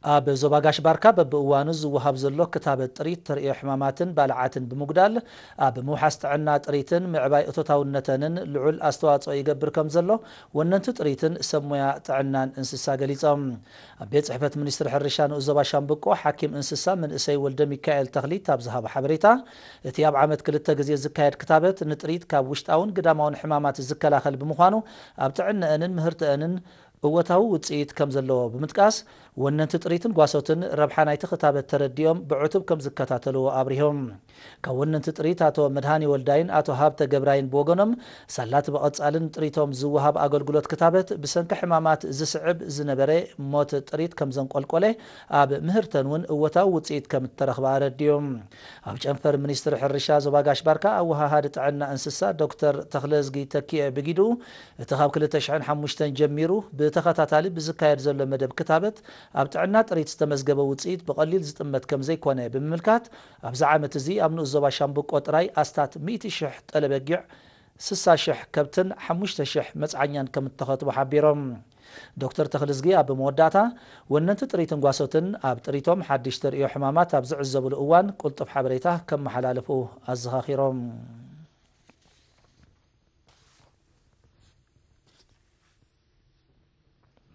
ኣብ ዞባ ጋሽ ባርካ በብእዋኑ ዝወሃብ ዘሎ ክታበት ጥሪት ተርእዮ ሕማማትን ባልዓትን ብምጉዳል ኣብ ምውሓስ ጥዕና ጥሪትን ምዕባይ እቶታውነተንን ልዑል ኣስተዋፅኦ ይገብር ከም ዘሎ ወነንቲ ጥሪትን ሰብ ሞያ ጥዕናን እንስሳ ገሊፆም። ኣብ ቤት ፅሕፈት ሚኒስትሪ ሕርሻ ንኡስ ዞባ ሻምብቆ ሓኪም እንስሳ መንእሰይ ወልደ ሚካኤል ተኽሊት ኣብ ዝሃቦ ሓበሬታ፣ እቲ ኣብ ዓመት ክልተ ግዜ ዝካየድ ክታበት ንጥሪት ካብ ውሽጣውን ግዳማውን ሕማማት ዝከላኸል ብምዃኑ ኣብ ጥዕነአንን ምህርተአንን እወታዊ ውፅኢት ከም ዘለዎ ብምጥቃስ፣ ወነንቲ ጥሪትን ጓሶትን ረብሓ ናይቲ ክታበት ተረዲኦም ብዕቱብ ከም ዝከታተልዎ ኣብሪሆም። ካብ ወነንቲ ጥሪት ኣቶ መድሃኒ ወልዳይን ኣቶ ሃብተ ገብራይን ብወገኖም፣ ሳላት ብቐጻልን ጥሪቶም ዝወሃብ ኣገልግሎት ክታበት ብሰንኪ ሕማማት ዝስዕብ ዝነበረ ሞት ጥሪት ከም ዘንቆልቆለ፣ ኣብ ምህርተን እውን እወታዊ ውፅኢት ከም እተረኽበ ኣረዲኦም። ኣብ ጨንፈር ሚኒስትሪ ሕርሻ ዞባ ጋሽ ባርካ ኣወሃሃዲ ጥዕና እንስሳ ዶክተር ተኽለዝጊ ተኪኤ ብጊድኡ፣ እቲ ካብ ክልተ ሽሕን ሓሙሽተን ጀሚሩ ብተኸታታሊ ብዝካየድ ዘሎ መደብ ክታበት ኣብ ጥዕና ጥሪት ዝተመዝገበ ውፅኢት ብቐሊል ዝጥመት ከም ዘይኮነ ብምምልካት፣ ኣብዚ ዓመት እዚ ኣብ ንኡስ ዞባ ሻምብቆ ጥራይ ኣስታት ሚእቲ ሽሕ ጠለበጊዕ፣ ስሳ ሽሕ ከብትን ሓሙሽተ ሽሕ መፅዓኛን ከም እተኸትቡ ሓቢሮም። ዶክተር ተኽልዝጊ ኣብ መወዳእታ፣ ወነንቲ ጥሪትን ጓሶትን ኣብ ጥሪቶም ሓድሽ ተርእዮ ሕማማት ኣብ ዝዕዘብሉ እዋን ቅልጡፍ ሓበሬታ ከመሓላለፉ ኣዘኻኺሮም።